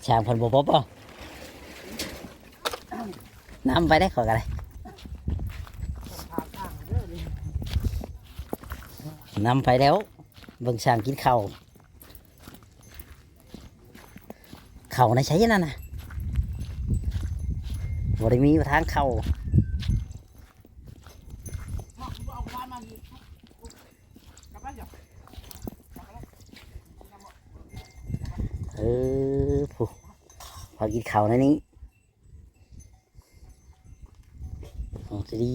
ຊ່າງເພິ່ນບໍ່ພໍບໍ່? ນຳໄປໄດ້ຂ້ອຍກໍໄດ້ ນຳໄປແລ້ວ ເບິ່ງຊ່າງກິນເຂົ້າ ເຂົ້າໃນໃສນັ້ນນະ ບໍ່ໄດ້ມີທາງເຂົ້າ. ເອີ ຜູ້ ພາກິນເຂົ້າໃນນີ້ ໂອ້ ດີ.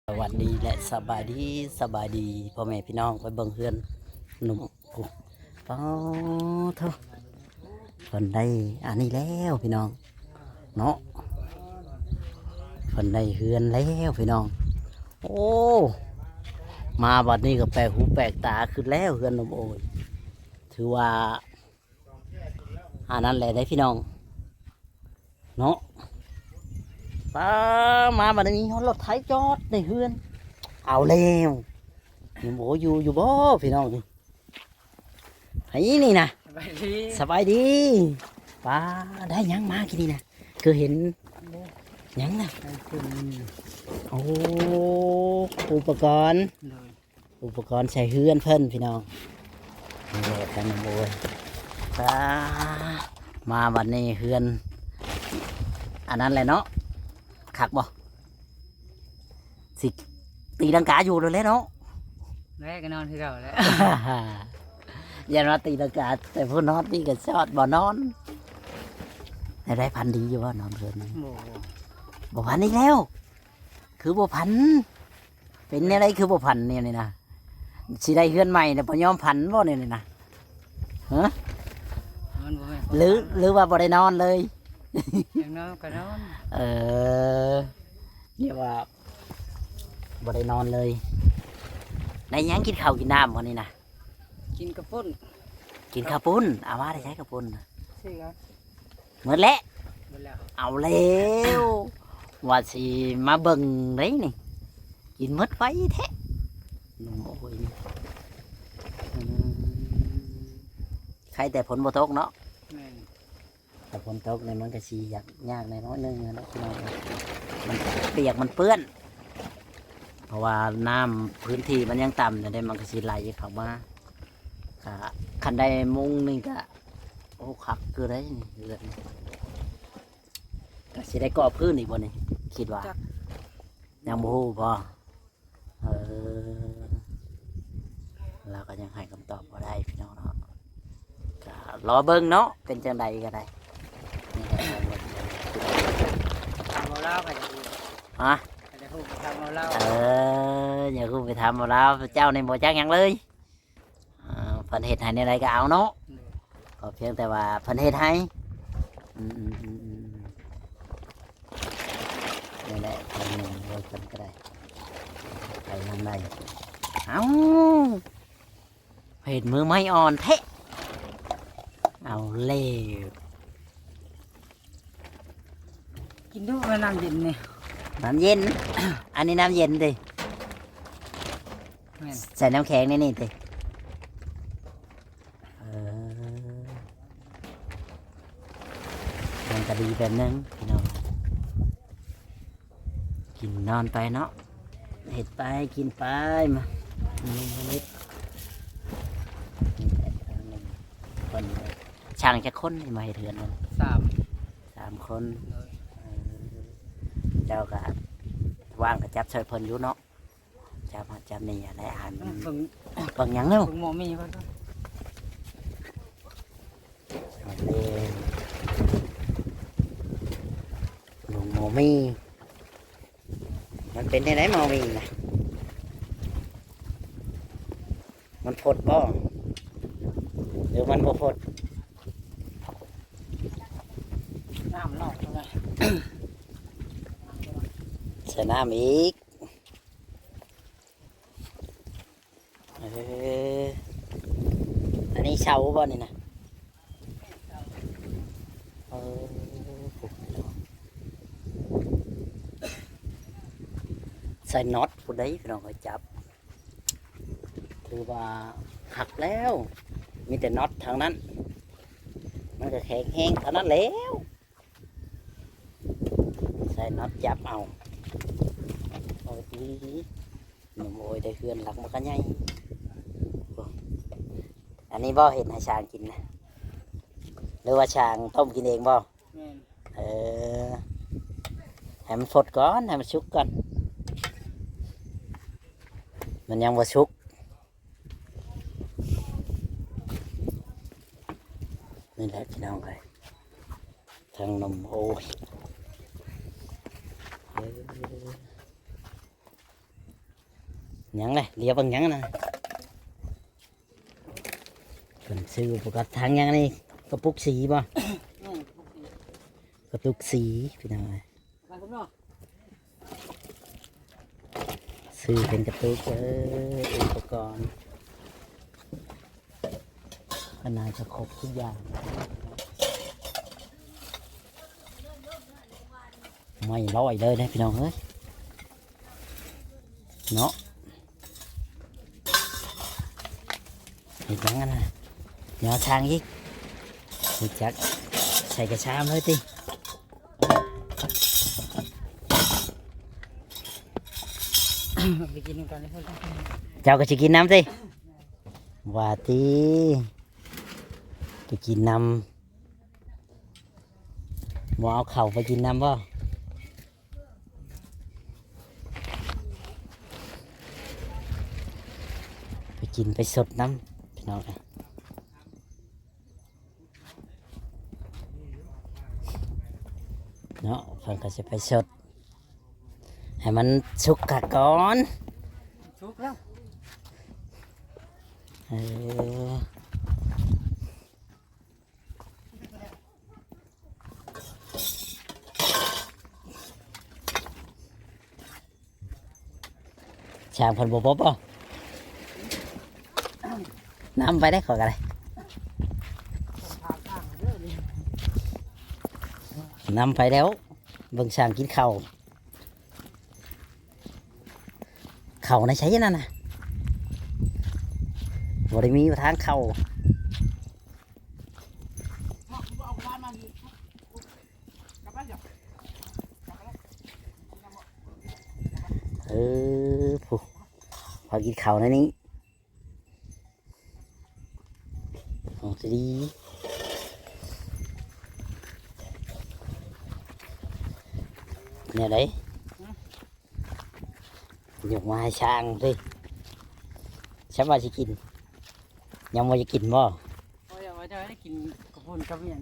ສະຫວັດດີ ແລະ ສະບາຍດີ ສະບາຍດີພໍ່ແມ່ພີ່ນ້ອງ. ໄປເບິ່ງເຮືອນໜຸ່ມ ໂອ້ ປາໂທ້ ເພິ່ນໄດ້ອັນນີ້ແລ້ວພີ່ນ້ອງເນາະ ເພິ່ນໄດ້ເຮືອນແລ້ວພີ່ນ້ອງ. ໂອ້ ມາບັດນີ້ກໍແປກຫູແປກຕາຂຶ້ນແລ້ວ ເຮືອນໜຸ່ມໂອຍ ຖືວ່າ ອັນນັ້ນແຫຼະເດ້ພີ່ນ້ອງເນາະ. ປາ ມາບັດນີ້ຮອດລົດໄຖຈອດໃນເຮືອນ ເອົາແລ້ວ. ໂອ້ ຢູ່ ຢູ່ບໍ່ພີ່ນ້ອງນີ້ ໃຜນີ້ນະ? ສະບາຍດີ ສະບາຍດີ. ປາ ໄດ້ຫຍັງມາກີ້ນີ້ນະ? ຄືເຫັນຫຍັງນະ? ໂອ້ ອຸປະກອນ ໂດຍ ອຸປະກອນໃສ່ເຮືອນເພິ່ນພີ່ນ້ອງ. ນີ້ແຫຼະທາງນ້ອງໂອຍ ປາ ມາບັດນີ້ເຮືອນ ອັນນັ້ນແຫຼະເນາະ ຄັກບໍ່? ຊິຕີລັງກາຢູ່ໂລດແຫຼະເນາະ. ແລ້ວກໍນອນຄືເກົ່າແຫຼະ ຢ້ານວ່າຕີລັງກາແຕ່ພຸ້ນຮອດນີ້ກໍຊອດບໍ່ນອນ. ແນວໃດ ຝັນດີຢູ່ບໍ່ນອນຄືນນີ້? ບໍ່ ບໍ່ຝັນອີກແລ້ວ. ຄືບໍ່ຝັນ? ເປັນແນວໃດຄືບໍ່ຝັນແນວນີ້ນະ? ຊິໄດ້ເຮືອນໃໝ່ແລ້ວບໍ່ຍອມຝັນບໍ່ແນວນີ້ນະ? ຮະ? ມັນບໍ່ແມ່ນຄວາມ ຫຼື ຝັນ ຫຼືວ່າບໍ່ໄດ້ນອນເລີຍ? ຢາກນອນກໍນອນ. ເອີ ຮຽກວ່າບໍ່ໄດ້ນອນເລີຍ. ໄດ້ຫຍັງກິນເຂົ້າກິນນ້ຳມື້ນີ້ນະ? ກິນເຂົ້າປຸ້ນ. ກິນເຂົ້າປຸ້ນ? ເອົາມາແຕ່ໃສເຂົ້າປຸ້ນນະ? ຊື້ເອົາ. ໝົດແລ້ວ? ໝົດແລ້ວ. ເອົາແລ້ວ ວ່າຊິມາເບິ່ງເດ້ນີ້ ກິນໝົດໄວແທ້. ໂອ້ຍ ອືມ ໄຄແຕ່ຝົນບໍ່ຕົກເນາະ. ແມ່ນ. ຖ້າຝົນຕົກນີ້ມັນກໍຊິຢາກຍາກແດ່ໜ້ອຍໜຶ່ງຫັ້ນແຫຼະພີ່ນ້ອງເອີຍ ມັນປຽກມັນເປື້ອນ ເພາະວ່ານ້ຳພື້ນທີ່ມັນຍັງຕ່ຳຢູ່ເດ້ ມັນກໍຊິໄຫຼເຂົ້າມາ. ກະຄັນໄດ້ມຸງນີ້ກະ ໂອ້ ຄັກຢູ່ໄດ໋ນີ້ ເຮືອນນີ້. ກະຊິໄດ້ກໍ່ພື້ນອີກບໍ່ນີ້ ຄິດວ່າ? ຈັກ ຍັງບໍ່ຮູ້ບໍ່? ເອີ ລາວກໍຍັງໃຫ້ຄຳຕອບບໍ່ໄດ້ພີ່ນ້ອງເນາະ ກໍລໍເບິ່ງເນາະ ເປັນຈັ່ງໃດກໍໄດ້. ຖາມເວົ້າລາວກໍຢາກຮູ້. ຮະ? ກໍຢາກຮູ້ ຖາມເວົ້າລາວ. ເອີ ຢາກຮູ້ໄປຖາມເວົ້າລາວ ເຈົ້ານີ້ບໍ່ຈັກຫຍັງເລີຍ. ອ່າ ເພິ່ນເຮັດໃຫ້ແນວໃດກໍເອົາເນາະ. ໂດຍ. ຂໍພຽງແຕ່ວ່າເພິ່ນເຮັດໃຫ້. ອືມໆໆໆ ນີ້ແຫຼະ ເພິ່ນເບິ່ງເພິ່ນກໍໄດ້ ໄປທາງໃດ. ເອົ້າ ເຫັນມືໄມ້ອ່ອນແທ້. ເອົາແລ້ວ. ກິນດູແມ່ ນ້ຳເຢັນນີ້. ນ້ຳເຢັນ ອັນນີ້ນ້ຳເຢັນຕິ? ແມ່ນ. ໃສ່ນ້ຳແຂງໃນນີ້ຕິ? ເອີ ມັນກະດີແບບໜຶ່ງພີ່ນ້ອງ ກິນນອນໄປເນາະ ເຮັດໄປກິນໄປ ມາ ເຮັດ ນີ້ແຫຼະ ທາງໜຶ່ງ ເພິ່ນ ຊ່າງຈັກຄົນທີ່ມາເຮັດເຮືອນນັ້ນ? ສາມ ສາມຄົນ. ໂດຍ. ເອີ ເຈົ້າກະວ່າງກະຈັບຊ່ອຍເພິ່ນຢູ່ເນາະ ຈັບຫັ້ນຈັບນີ້ຫັ້ນແຫຼະ ອັນ ເບິ່ງ ເບິ່ງຫຍັງເນາະ ເບິ່ງໝໍມີກ່ອນ ເບິ່ງໝໍມີ. ມັນເປັນແນວໃດໝໍມີນະ? ມັນຟົດບໍ່ ຫຼືມັນບໍ່ຟົດ? ນ້ຳນອກເທົ່າໃດ? ໃສ່ນ້ຳອີກ. ເອີ ອັນນີ້ເຊົາບໍ່ນີ້ນະ? ໃສ່ນັອດພຸ້ນໃດ໋ພີ່ນ້ອງເອີຍ ຈັບ ຖືວ່າຄັກແລ້ວ ມີແຕ່ນັອດທາງນັ້ນ ມັນກໍແຂງແຮງເທົ່ານັ້ນແລ້ວ ໃສ່ນັອດຈັບເອົາ ໂອ້ຍ ໜຸ່ມໂອ້ຍ ໄດ້ເຮືອນຫຼັງບັກໃຫຍ່ ອັນນີ້ບໍ່ເຮັດໃຫ້ຊ້າງກິນນະ ຫຼືວ່າຊ້າງຕົ້ມກິນເອງບໍ່? ແມ່ນ ເອີ ໃຫ້ມັນຟົດກ່ອນ ໃຫ້ມັນສຸກກ່ອນ ມັນຍັງບໍ່ສຸກ ນີ້ແຫຼະພີ່ນ້ອງເອີຍ ທາງໜຸ່ມ ໂອ້ຍ ເອີ ຫຍັງແຫຼະ ຫຼຽວເບິ່ງຫຍັງນະ? ເພິ່ນຊື້ອຸປະກອນທາງຫຍັງນີ້ ກະປຸກສີບໍ່? ແມ່ນ ກະປຸກສີ ກະຕຸກສີພີ່ນ້ອງເອີຍ ຊື້ເປັນກະຕຸກ ເອີ ອຸປະກອນ ອັນນັ້ນກະຄົບທຸກຢ່າງ ໄມ້ລອຍເລີຍເດ້ພີ່ນ້ອງເອີຍ ເນາະ ເຮັດຫຍັງຫັ້ນນະ ຍໍທາງອີກ ຮູ້ຈັກ ໃສ່ກະຊາມເລີຍຕິ ໄປກິນນຳກັນເລີຍ ເຈົ້າກໍຊິກິນນຳຕິ ວ່າຕິ ໄປກິນນຳ ບໍ່ເອົາເຂົ້າໄປກິນນຳບໍ່? ໄປກິນໄປສົດນຳພີ່ນ້ອງເອີຍ ເນາະ ເພິ່ນກໍຊິໄປສົດ ໃຫ້ມັນສຸກກະກ່ອນ ສຸກແລ້ວ ເອີ. ຊ່າງເພິ່ນບໍ່ພົບບໍ່? ນຳໄປໄດ້ ຂ້ອຍກໍໄດ້ ນຳໄປແລ້ວ ເບິ່ງຊ່າງກິນເຂົ້າ. ເຂົ້າໃນໃສນັ້ນນະ? ບໍ່ໄດ້ມີທາງເຂົ້າ. ເອີ ຜູ້ ພາກິນເຂົ້າໃນນີ້. ເອົາຊິດີ ແນວໃດ? ຍົກມາໃຫ້ຊ່າງເລີຍ ຊ່າງວ່າຊິກິນ ຍັງບໍ່ຢາກກິນບໍ່? ຂ້ອຍວ່າຈະໃຫ້ກິນກະປຸ້ນກັບຫຍັງ.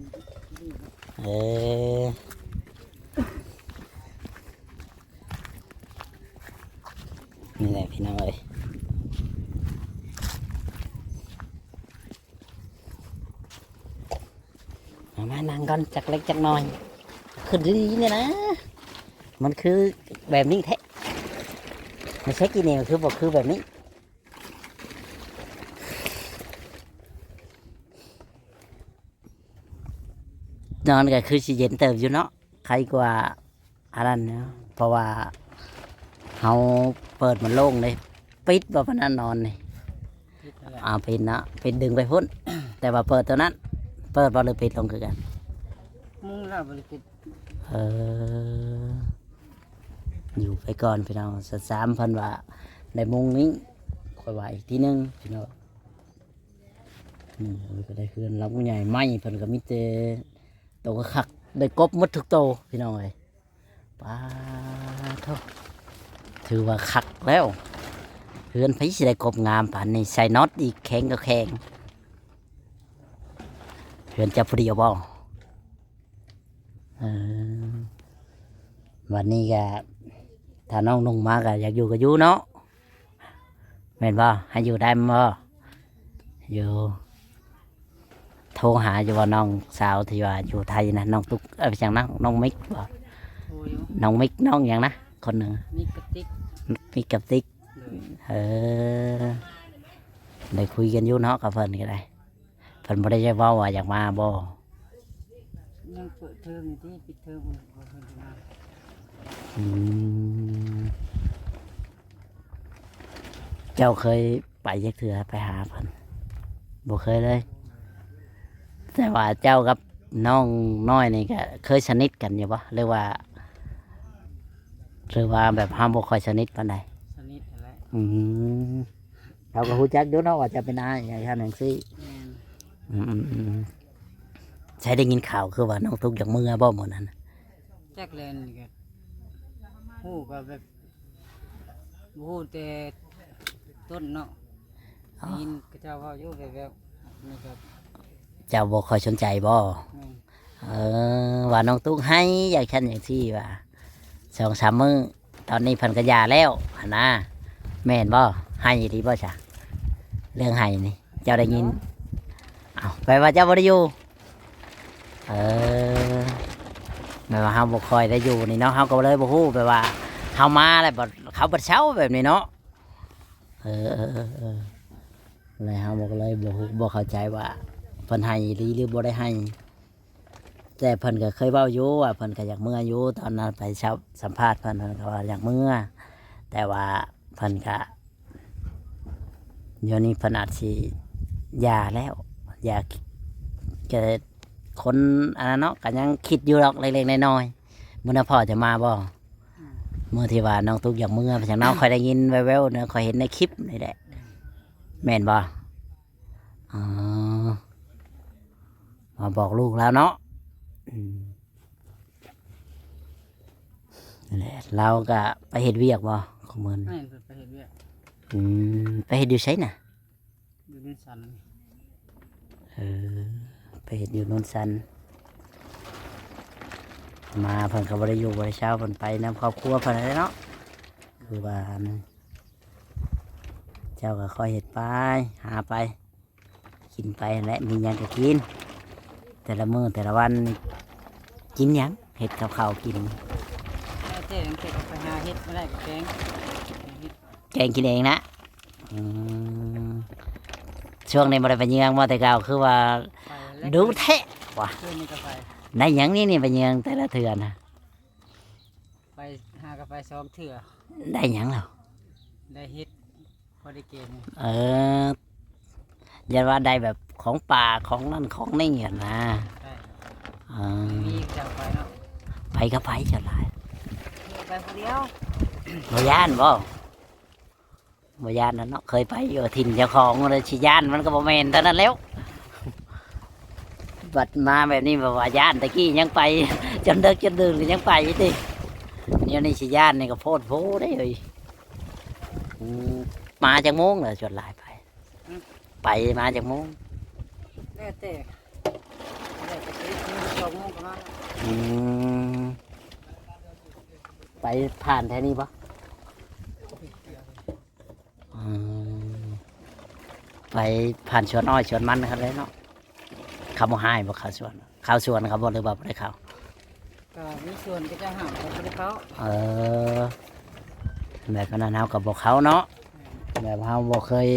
ເອີ ນີ້ແຫຼະພີ່ນ້ອງເອີຍ ມາ ມານັ່ງກ່ອນ ຈັກເລັກຈັກນ້ອຍ ຂຶ້ນດີໆ ນີ້ນະ ມັນຄືແບບນີ້ແທ້ ມາເຊັກອີ່ນີ້ ມັນຄືບໍ່ຄືແບບນີ້. ນອນກໍຄືຊິເຢັນເຕີບຢູ່ເນາະ ໄຄກວ່າອັນນັ້ນເນາະ ເພາະວ່າເຮົາເປີດມັນໂລ່ງເດ້. ປິດບໍ່? ປານນັ້ນນອນນີ້ ປິດຫັ້ນແຫຼະ. ອ່າ ປິດເນາະ ປິດດຶງໄປພຸ້ນ ແຕ່ວ່າເປີດຕົວນັ້ນ ເປີດບໍ່ ຫຼືປິດລົງຄືກັນ? ມຸງແລ້ວບໍ່ໄດ້ປິດ. ເອີ ຢູ່ໄປກ່ອນພີ່ນ້ອງ ສາມເພິ່ນວ່າໄດ້ມຸງນີ້ ຂ້ອຍວ່າອີກທີໜຶ່ງພີ່ນ້ອງ. ອືມ ໂອ້ຍ ກໍໄດ້ເຮືອນຫຼັງໃຫຍ່ ໄມ້ເພິ່ນກໍມີແຕ່ໂຕຄັກໆ ໄດ້ກົບໝົດທຸກໂຕພີ່ນ້ອງເອີຍ. ປາໂທ້ ຖືວ່າຄັກແລ້ວ ເຮືອນໃຜຊິໄດ້ກົບງາມປານນີ້ ໃສ່ນັອດອີກ ແຂງກໍແຂງ. ເຮືອນເຈົ້າຜູ້ດຽວບໍ່? ເອີ ບັດນີ້ກະ ຖ້ານ້ອງນຸ່ງມາກະຢາກຢູ່ກະຢູ່ເນາະ ແມ່ນບໍ່? ໃຫ້ຢູ່ໄດ້ບໍ່? ຢູ່ ໂທຫາຢູ່ບໍ່ ນ້ອງສາວທີ່ວ່າຢູ່ໄທນະ ນ້ອງຕຸກ ເອີ ຫຍັງນະ ນ້ອງມິກບໍ່? ໂທຢູ່ ນ້ອງມິກ ນ້ອງຫຍັງນະ ຄົນໜຶ່ງ ມິກກັບຕິກ ມິກກັບຕິກ. ໂດຍ ເອີ ໄດ້ຄຸຍກັນຢູ່ເນາະ ກັບເພິ່ນກໍໄດ້. ເພິ່ນບໍ່ໄດ້ເວົ້າວ່າຢາກມາບໍ່? ຍັງເປີດເທີມຢູ່ຕິ ປິດເທີມບໍ່ເພິ່ນຊິມາ. ອືມ ເຈົ້າເຄີຍໄປຈັກເທື່ອ ໄປຫາເພິ່ນ? ບໍ່ເຄີຍເລີຍ. ແຕ່ວ່າເຈົ້າກັບນ້ອງນ້ອຍນີ້ກະເຄີຍສະໜິດກັນຢູ່ບໍ່ ຫຼືວ່າ ຫຼືວ່າແບບເຮົາບໍ່ຄ່ອຍສະໜິດປານໃດ? ສະໜິດຫັ້ນແຫຼະ. ອືມ ເຮົາກໍຮູ້ຈັກຢູ່ເນາະວ່າເຈົ້າເປັນອ້າຍຫຍັງຊັ້ນຫຍັງຊີ້. ແມ່ນ. ອືມໆໆ ໃສໄດ້ຍິນຂ່າວຄືວ່ານ້ອງຕຸກຢາກເມືອບໍ່ມື້ນັ້ນ? ຈັກແລ້ວ ນີ້ກໍຮູ້ກໍແບບ ບໍ່ຮູ້ແຕ່ຕົ້ນເນາະ. ອໍ ໄດ້ຍິນເຂົາເຈົ້າເວົ້າຢູ່ແວ່ວໆ ນີ້ກໍ ເຈົ້າບໍ່ຄ່ອຍສົນໃຈບໍ່? ແມ່ນ. ເອີ ວ່ານ້ອງຕຸກໄຫ້ຢ່າງຊັ້ນຢ່າງຊີ້ ວ່າສອງສາມມື້ ຕອນນີ້ເພິ່ນກໍຢ່າແລ້ວຫັ້ນນາ ແມ່ນບໍ່? ໄຫ້ອີ່ຫຼີບໍ່ຊະ? ເລື່ອງໄຫ້ນີ້ ເຈົ້າໄດ້ຍິນ? ເອົ້າ ແປວ່າເຈົ້າບໍ່ໄດ້ຢູ່. ເອີ ແມ່ນວ່າເຮົາບໍ່ຄ່ອຍໄດ້ຢູ່ນີ້ເນາະ ເຮົາກໍເລີຍບໍ່ຮູ້ ແບບວ່າເຮົາມາແລ້ວບັດເຂົາບັດເຊົາແບບນີ້ເນາະ. ເອີ ແລ້ວເຮົາກໍເລີຍບໍ່ຮູ້ ບໍ່ເຂົ້າໃຈວ່າເພິ່ນໄຫ້ອີ່ຫຼີ ຫຼືບໍ່ໄດ້ໄຫ້. ແຕ່ເພິ່ນກໍເຄີຍເວົ້າຢູ່ວ່າເພິ່ນກໍຢາກເມືອຢູ່ ຕອນນັ້ນໄປສຳພາດເພິ່ນ ເພິ່ນກໍວ່າຢາກເມືອ ແຕ່ວ່າເພິ່ນກໍ ດຽວນີ້ເພິ່ນອາດຊິຢ່າແລ້ວ ຢ່າ ແຕ່ຄົນອັນນັ້ນເນາະ ກໍຍັງຄິດຢູ່ດອກເລັກໆນ້ອຍໆ. ມື້ນັ້ນພໍ່ຈະມາບໍ່? ອືມ ມື້ທີ່ວ່ານ້ອງຕຸກຢາກເມືອ ພະຫຍັງເນາະ ຂ້ອຍໄດ້ຍິນແວ່ວໆເນາະ ຂ້ອຍເຫັນໃນຄລິບນີ້ແຫຼະ. ອືມ ແມ່ນບໍ່? ອໍ ມາບອກລູກລາວເນາະ. ອືມ ນັ້ນແຫຼະ ລາວກະໄປເຮັດວຽກບໍ່ຂອງເພິ່ນ? ແມ່ນ ເພິ່ນໄປເຮັດວຽກ. ອືມ ໄປເຮັດຢູ່ໃສນະ? ຢູ່ໂນນສັນ. ເອີ ໄປເຮັດຢູ່ໂນນສັນ ມາເພິ່ນກໍບໍ່ໄດ້ຢູ່ບໍ່ໄດ້ເຊົາ ເພິ່ນໄປນຳຄອບຄົວເພິ່ນນັ້ນແຫຼະເນາະ. ຄືວ່າ ເຈົ້າກໍຄ່ອຍເຮັດໄປ ຫາໄປ ກິນໄປຫັ້ນແຫຼະ ມີຫຍັງກໍກິນ ແຕ່ລະມື້ແຕ່ລະວັນນີ້ກິນຫຍັງ ເຮັດກັບເຂົ້າກິນ? ແຕ່ບາງທີກໍໄປຫາເຮັດ ບໍ່ໄດ້ກໍແກງ ແກງກິນເອງນະ. ອືມ ຊ່ວງນີ້ບໍ່ໄດ້ໄປເຍືອງບໍ່? ແຕ່ເກົ່າຄືວ່າດຸແທ້ວ່າ ຄືນນີ້ກໍໄປ ໄດ້ຫຍັງນີ້ ນີ້ໄປເຍືອງແຕ່ລະເທື່ອນະ? ໄປຫາກໍໄປສອງເທື່ອ. ໄດ້ຫຍັງລະ? ໄດ້ເຫັດ ພໍໄດ້ແກງ. ເອີ ຢ້ານວ່າໄດ້ແບບຂອງປ່າຂອງນັ້ນຂອງນີ້ຫັ້ນນະ. ໃຊ່. ເອີ ມີເຈົ້າໄປເນາະ. ໄປກໍໄປສ່ວນຫຼາຍ. ໄປຜູ້ດຽວ. ບໍ່ຢ້ານບໍ່? ບໍ່ຢ້ານນະເນາະ ເຄີຍໄປຢູ່ຖິ່ນເຈົ້າຂອງ ແລ້ວຊິຢ້ານມັນກໍບໍ່ແມ່ນເທົ່ານັ້ນແລ້ວ. ບັດມາແບບນີ້ແບບວ່າຢ້ານ ແຕ່ກີ້ຍັງໄປຈົນເດິກຈົນດື່ນກໍຍັງໄປຕິ ດຽວນີ້ຊິຢ້ານນີ້ກໍໂພດໂພເດ້ເຮີ້ຍ. ອືມ ມາຈັກໂມງລະສ່ວນຫຼາຍໄປ? ອືມ ໄປມາຈັກໂມງ? ແລ້ວແຕ່ ແລ້ວແຕ່ຊາວໂມງກໍມາ. ອືມ ໄປຜ່ານແຖວນີ້ບໍ່? ອືມ ໄປຜ່ານສວນອ້ອຍສວນມັນເຂົາເລີຍເນາະ. ເຂົາບໍ່ຮ້າຍບໍ່ເຂົ້າສວນ ເຂົ້າສວນເຂົາບໍ່ ຫຼືວ່າບໍ່ໄດ້ເຂົ້າ? ກໍມີສວນເຂົາເຈົ້າຫ້າມ ເຂົາບໍ່ໄດ້ເຂົ້າ. ເອີ ແບບນັ້ນເຮົາກໍບໍ່ເຂົ້າເນາະ. ແມ່ນ. ແບບເຮົາບໍ່ເຄີຍ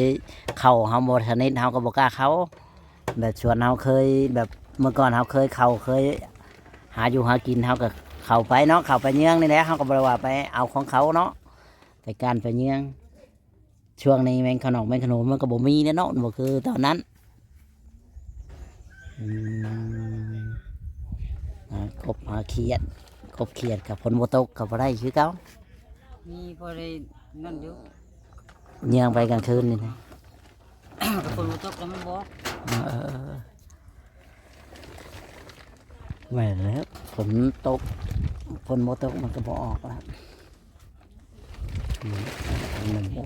ເຂົ້າ ເຮົາບໍ່ສະໜິດ ເຮົາກໍບໍ່ກ້າເຂົ້າ. ແບບສວນເຮົາເຄີຍ ແບບເມື່ອກ່ອນເຮົາເຄີຍເຂົ້າ ເຄີຍຫາຢູ່ຫາກິນ ເຮົາກໍເຂົ້າໄປເນາະ ເຂົ້າໄປເຍືອງນີ້ແຫຼະ ເຮົາກໍບໍ່ໄດ້ວ່າໄປເອົາຂອງເຂົາເນາະ ໄປການໄປເຍືອງ. ຊ່ວງນີ້ແມງຂະໜອກແມງຂະໜູນມັນກໍບໍ່ມີແລ້ວເນາະ ບໍ່ຄືຕອນນັ້ນ. ອືມ ຫາກົບຫາຂຽດ ກົບຂຽດກໍຝົນບໍ່ຕົກກໍບໍ່ໄດ້ຄືເກົ່າ. ມີພໍໄດ້ນັ້ນຢູ່ ເຍືອງໄປກາງຄືນນີ້ນະ. ກໍຝົນບໍ່ຕົກແລ້ວມັນບໍ່ອອກ. ເອີ ແມ່ນແລ້ວ ຝົນຕົກ ຝົນບໍ່ຕົກມັນກໍບໍ່ອອກແລ້ວ. ອືມ ໂອ້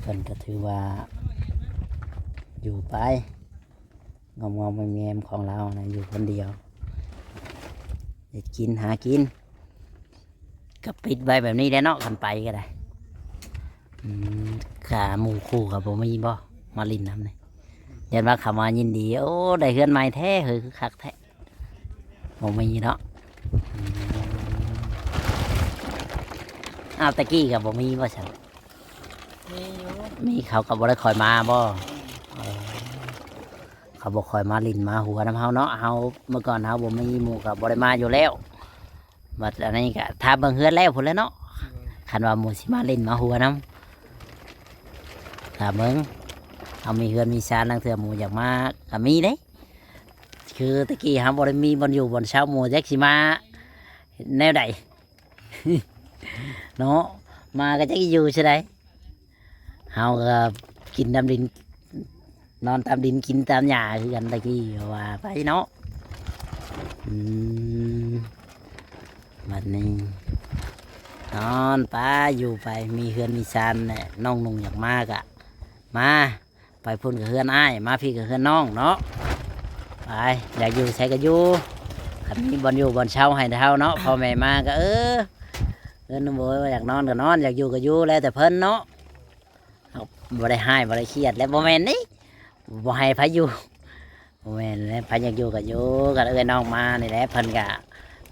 ເພິ່ນກໍຖືວ່າຢູ່ໄປ ງອມໆແງມໆຂອງລາວນະ ຢູ່ຄົນດຽວ ເຮັດກິນຫາກິນ ກໍປິດໄວ້ແບບນີ້ແຫຼະເນາະ ຄັນໄປກໍໄດ້. ອືມ ກະໝູ່ຄູ່ກໍບໍ່ມີບໍ່ ມາຫຼິ້ນນຳນີ້? ຢ້ານວ່າເຂົາມາຍິນດີ ໂອ້ ໄດ້ເຮືອນໃໝ່ແທ້ເຮີ້ຍ ຄືຄັກແທ້. ບໍ່ມີເນາະ. ອືມ ອ້າວ ແຕ່ກີ້ກໍບໍ່ມີບໍ່ຊັ້ນ? ມີຢູ່ ມີ ເຂົາກໍບໍ່ໄດ້ຄ່ອຍມາບໍ່? ອືມ ເອີ ເຂົາບໍ່ຄ່ອຍມາຫຼິ້ນມາຫົວນຳເຮົາເນາະ. ເຮົາ ເມື່ອກ່ອນເຮົາບໍ່ມີໝູ່ກໍບໍ່ໄດ້ມາຢູ່ແລ້ວ. ບັດອັນນີ້ກໍຖ້າເບິ່ງເຮືອນແລ້ວພຸ້ນແຫຼະເນາະ. ອືມ ຄັນວ່າໝູ່ຊິມາຫຼິ້ນມາຫົວນຳ ຖ້າເບິ່ງ ເຮົາມີເຮືອນມີຊານ ລາງເທື່ອໝູ່ຢາກມາກໍມີເດ້. ຄືແຕ່ກີ້ເຮົາບໍ່ໄດ້ມີບ່ອນຢູ່ບ່ອນເຊົາ ໝູ່ຈັກຊິມາແນວໃດ ເນາະ ມາກໍຈັກຢູ່ຊະໃດ. ເຮົາກໍກິນຕາມດິນ ນອນຕາມດິນ ກິນຕາມຫຍ້າຄືກັນ ແຕ່ກີ້ກໍວ່າໄປເນາະ. ອືມ ບັດນີ້ນອນໄປຢູ່ໄປ ມີເຮືອນມີຊານແຫຼະ ນ້ອງນຸ່ງຢາກມາກະມາ ໄປພຸ້ນກໍເຮືອນອ້າຍ ມາພີ້ກໍເຮືອນນ້ອງເນາະ. ໄປ ຢາກຢູ່ໃສກໍຢູ່ ຄັນມີບ່ອນຢູ່ບ່ອນເຊົາໃຫ້ເຮົາເນາະ. ພໍ່ແມ່ມາກໍ ເອີ ເອີ ໜຸ່ມເອີຍ ຢາກນອນກໍນອນ ຢາກຢູ່ກໍຢູ່ ແລ້ວແຕ່ເພິ່ນເນາະ. ເຮົາບໍ່ໄດ້ຮ້າຍ ບໍ່ໄດ້ຄຽດ ແລະບໍ່ແມ່ນນີ້ ບໍ່ໃຫ້ໃຜຢູ່ ບໍ່ແມ່ນແຫຼະ ໃຜຢາກຢູ່ກໍຢູ່. ຄັນເອື້ອຍນ້ອງມານີ້ແຫຼະ ເພິ່ນກໍ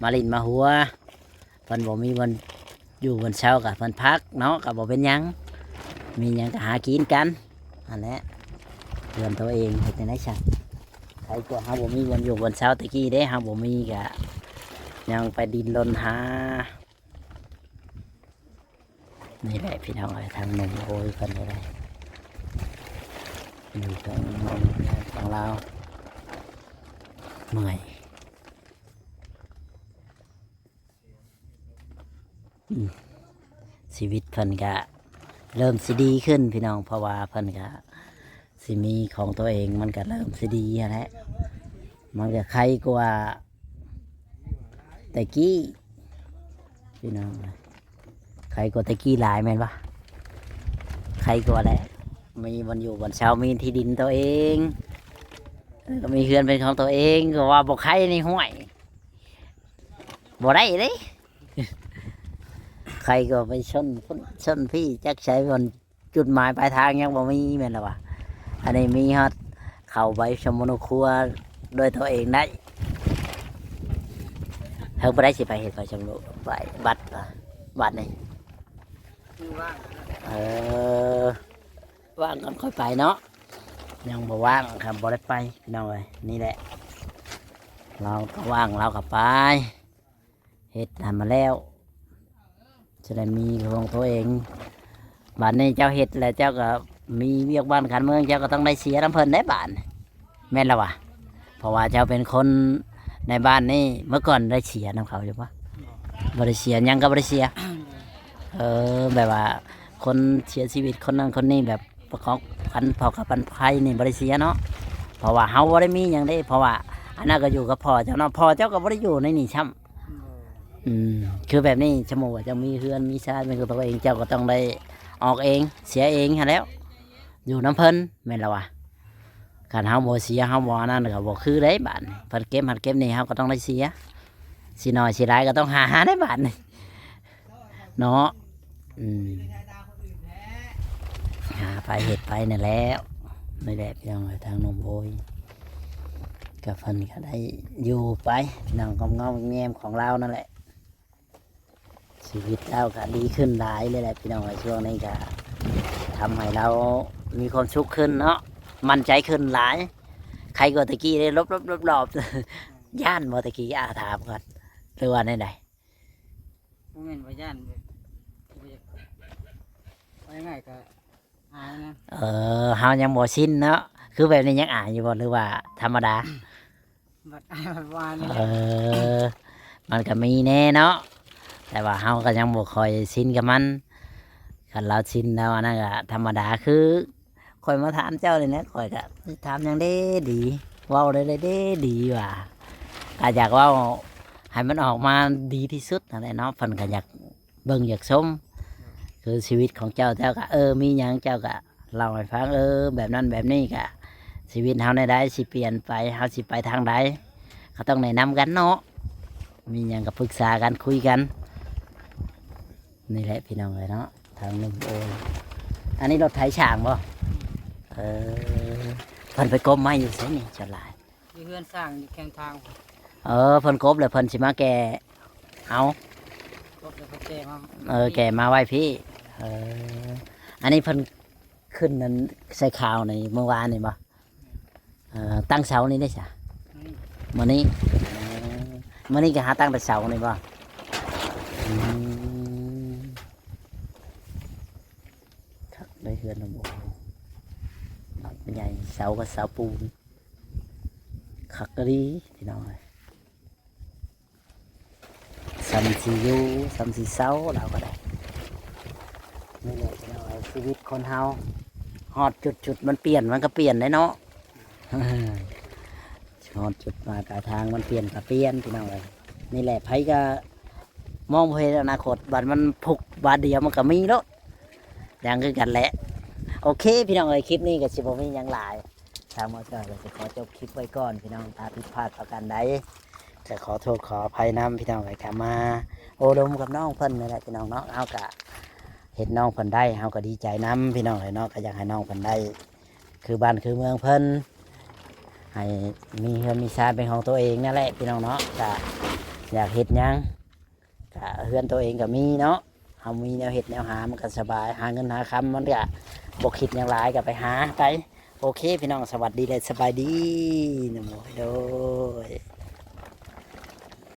ມາຫຼິ້ນມາຫົວ ເພິ່ນບໍ່ມີບ່ອນຢູ່ບ່ອນເຊົາກໍເພິ່ນພັກເນາະ ກໍບໍ່ເປັນຫຍັງ ມີຫຍັງກໍຫາກິນກັນຫັ້ນແຫຼະ. ເຮືອນໂຕເອງເຮັດຈັ່ງໃດຊະ ໃຜກວ່າເຮົາບໍ່ມີບ່ອນຢູ່ບ່ອນເຊົາ. ແຕ່ກີ້ເດ້ ເຮົາບໍ່ມີກໍຍັງໄປດີ້ນລົນຫາ ນີ້ແຫຼະພີ່ນ້ອງເອີຍ ທາງໜຸ່ມໂອ້ຍ ເພິ່ນກໍໄດ້ຢູ່ທາງ ທາງລາວ ເມື່ອຍ. ອືມ ຊີວິດເພິ່ນກະເລີ່ມຊິດີຂຶ້ນພີ່ນ້ອງ ເພາະວ່າເພິ່ນກະຊິມີຂອງຕົວເອງ ມັນກະເລີ່ມຊິດີຫັ້ນແຫຼະ. ມັນກະໄຄກວ່າແຕ່ກີ້ພີ່ນ້ອງ ໄຄກວ່າແຕ່ກີ້ຫຼາຍແມ່ນບໍ່? ໄຄກວ່າແຫຼະ ມີບ່ອນຢູ່ບ່ອນເຊົາ ມີທີ່ດິນຕົວເອງ ເອີ ກໍມີເຮືອນເປັນຂອງຕົວເອງ ກໍວ່າບໍ່ໄຄນີ້ ຫ້ວຍ ບໍ່ໄດ້ເດ້. ໃຄກໍໄປຊົນພຸ້ນຊົນພີ້ ຈັກໃສບ່ອນ ຈຸດໝາຍປາຍທາງຍັງບໍ່ມີແມ່ນລະວະ. ອັນນີ້ມີຮອດເຂົ້າໃບສຳມະໂນຄົວດ້ວຍຕົວເອງໄດ້. ເຖິງບໍ່ໄດ້ຊິໄປເຮັດໃບສຳມະໂນ ໃບບັດວະ ບັດນີ້ ເອີ ວ່າງກ່ອນຄ່ອຍໄປເນາະ ຍັງບໍ່ວ່າງ ຄັນບໍ່ໄດ້ໄປ ພີ່ນ້ອງເອີຍ. ນີ້ແຫຼະ ລາວກໍວ່າງ ລາວກໍໄປ ເຮັດໃຫ້ມັນແລ້ວ ຈະໄດ້ມີຂອງຕົວເອງ. ບາດນີ້ເຈົ້າເຮັດແລ້ວ ເຈົ້າກໍມີວຽກບ້ານການເມືອງ ເຈົ້າກໍຕ້ອງໄດ້ເສຍນຳເພິ່ນເດ້ບາດນີ້ ແມ່ນລະວະ. ເພາະວ່າເຈົ້າເປັນຄົນໃນບ້ານນີ້ ເມື່ອກ່ອນໄດ້ເສຍນຳເຂົາຢູ່ບໍ່? ບໍ່ໄດ້ເສຍ ຫຍັງກໍບໍ່ໄດ້ເສຍ. ເອີ ແບບວ່າຄົນເສຍຊີວິດ ຄົນນັ້ນຄົນນີ້ ແບບປະກອບກັນ ເຜົ່າກັບປັນໄພນີ້ບໍ່ໄດ້ເສຍເນາະ ເພາະວ່າເຮົາບໍ່ໄດ້ມີຫຍັງເດ້. ເພາະວ່າອັນນັ້ນກໍຢູ່ກັບພໍ່ເຈົ້າເນາະ ພໍ່ເຈົ້າກໍບໍ່ໄດ້ຢູ່ໃນນີ້ຊ້ຳ. ອືມ ຄືແບບນີ້ ສົມມຸດວ່າເຈົ້າມີເຮືອນມີຊານເປັນຂອງຕົວເອງ ເຈົ້າກໍຕ້ອງໄດ້ອອກເອງ ເສຍເອງຫັ້ນແຫຼ້ວ ຢູ່ນຳເພິ່ນ ແມ່ນລະວະ. ຄັນເຮົາບໍ່ເສຍ ເຮົາບໍ່ອັນນັ້ນ ກໍບໍ່ຄືເດ້ບາດນີ້ ເພິ່ນເກັບຫັ້ນເກັບນີ້ ເຮົາກໍຕ້ອງໄດ້ເສຍ ຊິໜ້ອຍຊິຫຼາຍກໍຕ້ອງຫາ ຫາໄດ້ບາດນີ້ເນາະ. ອືມ ຫາໄປເຮັດໄປນັ້ນແຫຼ້ວ. ນີ້ແຫຼະພີ່ນ້ອງເອີຍ ທາງໜຸ່ມໂອ້ຍ ກໍເພິ່ນກໍໄດ້ຢູ່ໄປ ພີ່ນ້ອງ ງອມໆແງມໆຂອງລາວນັ້ນແຫຼະ. ຊີວິດລາວກໍດີຂຶ້ນຫຼາຍເລີຍແຫຼະພີ່ນ້ອງເອີຍ ຊ່ວງນີ້ກໍທຳໃຫ້ລາວມີຄວາມສຸກຂຶ້ນເນາະ ໝັ້ນໃຈຂຶ້ນຫຼາຍ ໄຄກວ່າແຕ່ກີ້ເດ້ ຫຼົບໆ ຫຼອບໆ. ຢ້ານບໍ່ແຕ່ກີ້? ອາ ຖາມກ່ອນ ຫຼືວ່າແນວໃດ? ບໍ່ແມ່ນວ່າຢ້ານ ບໍ່ຢາກ ເວົ້າງ່າຍໆກໍອາຍນະ. ເອີ ເຮົາຍັງບໍ່ຊິນເນາະ ຄືແບບນີ້ຍັງອາຍຢູ່ບໍ່ ຫຼືວ່າທຳມະດາ? ບັດ ບັດວ່ານີ້ແຫຼະ ເອີ ມັນກໍມີແດ່ເນາະ ແຕ່ວ່າເຮົາກໍຍັງບໍ່ຄ່ອຍຊິນກັບມັນ. ຄັນລາວຊິນແລ້ວ ອັນນັ້ນກໍທຳມະດາ ຄືຂ້ອຍມາຖາມເຈົ້ານີ້ແຫຼະ ຂ້ອຍກໍຖາມຫຍັງເດ້ດີ ເວົ້າໄດ້ເດ້ດີວ່າ ກໍຢາກເວົ້າໃຫ້ມັນອອກມາດີທີ່ສຸດຫັ້ນແຫຼະເນາະ. ເພິ່ນກໍຢາກ ເບິ່ງຢາກຊົມ ຄືຊີວິດຂອງເຈົ້າ ເຈົ້າກະ ເອີ ມີຫຍັງເຈົ້າກະເລົ່າໃຫ້ຟັງ ເອີ ແບບນັ້ນແບບນີ້ ກະຊີວິດເຮົາແນວໃດຊິປ່ຽນໄປ ເຮົາຊິໄປທາງໃດ ກໍຕ້ອງແນະນຳກັນເນາະ ມີຫຍັງກໍປຶກສາກັນ ຄຸຍກັນ. ນີ້ແຫຼະພີ່ນ້ອງເອີຍເນາະ ທາງໜຸ່ມໂອຍ. ອັນນີ້ລົດໄຖຊ່າງບໍ່? ເອີ ເພິ່ນໄປກົບໄມ້ຢູ່ໃສນີ້ສ່ວນຫຼາຍ? ຢູ່ເຮືອນຊ່າງຢູ່ແຄມທາງ. ເອີ ເພິ່ນກົບແລ້ວເພິ່ນຊິມາແກ່ເອົາ ກົບແລ້ວເພິ່ນແກ່ມາ. ເອີ ແກ່ມາໄວ້ພີ້. ເອີ ອັນນີ້ເພິ່ນຂຶ້ນນັ້ນໃສ່ຂ່າວໃນມື້ວານນີ້ບໍ່? ເອີ ຕັ້ງເສົານີ້ໄດ້ຊະ? ມື້ນີ້. ເອີ ມື້ນີ້ກໍຫາຕັ້ງແຕ່ເສົານີ້ບໍ່? ອືມ ຄັກເລີຍເຮືອນລະບໍ່. ໃຫຍ່ ເສົາກໍເສົາປູນ ຄັກອີ່ຫຼີພີ່ນ້ອງເອີຍ. ສ່ຳຊິຢູ່ ສ່ຳຊິເຊົາ ລາວກໍໄດ້. ນີ້ແຫຼະພີ່ນ້ອງເອີຍ ຊີວິດຄົນເຮົາ ຮອດຈຸດໆມັນປ່ຽນ ມັນກໍປ່ຽນໄດ້ເນາະ. ຮອດຈຸດໝາຍປາຍທາງມັນປ່ຽນກໍປ່ຽນພີ່ນ້ອງເອີຍ. ນີ້ແຫຼະ ໃຜກໍມອງບໍ່ເຫັນອະນາຄົດ ບາດມັນພຸບບາດດຽວມັນກໍມີໂລດ ຍັງຄືກັນແຫຼະ. ໂອເຄພີ່ນ້ອງເອີຍ ຄລິບນີ້ກໍຊິບໍ່ມີຫຍັງຫຼາຍ ທາງໝໍຈ້ອຍກໍຊິຂໍຈົບຄລິບໄວ້ກ່ອນພີ່ນ້ອງ. ຖ້າຜິດພາດປະການໃດ ກໍຂໍໂທດຂໍອະໄພນຳພີ່ນ້ອງເອີຍ. ກໍມາໂອ້ລົມກັບນ້ອງເພິ່ນນີ້ແຫຼະພີ່ນ້ອງເນາະ. ເຮົາກໍເຫັນນ້ອງເພິ່ນໄດ້ ເຮົາກໍດີໃຈນຳພີ່ນ້ອງເອີຍເນາະ. ກໍຢາກໃຫ້ນ້ອງເພິ່ນໄດ້ຄືບ້ານຄືເມືອງເພິ່ນ ໃຫ້ມີເຮືອນມີຊານເປັນຂອງຕົວເອງນັ້ນແຫຼະພີ່ນ້ອງເນາະ. ກໍຢາກເຮັດຫຍັງ ກະເຮືອນຕົວເອງກໍມີເນາະ ເຮົາມີແນວເຮັດແນວຫາ ມັນກໍສະບາຍ ຫາເງິນຫາຄຳ ມັນກະບໍ່ຄິດຫຍັງຫຼາຍ ກໍໄປຫາໄປ. ໂອເຄພີ່ນ້ອງ ສະຫວັດດີ ແລະ ສະບາຍດີນຳ ໂດຍ.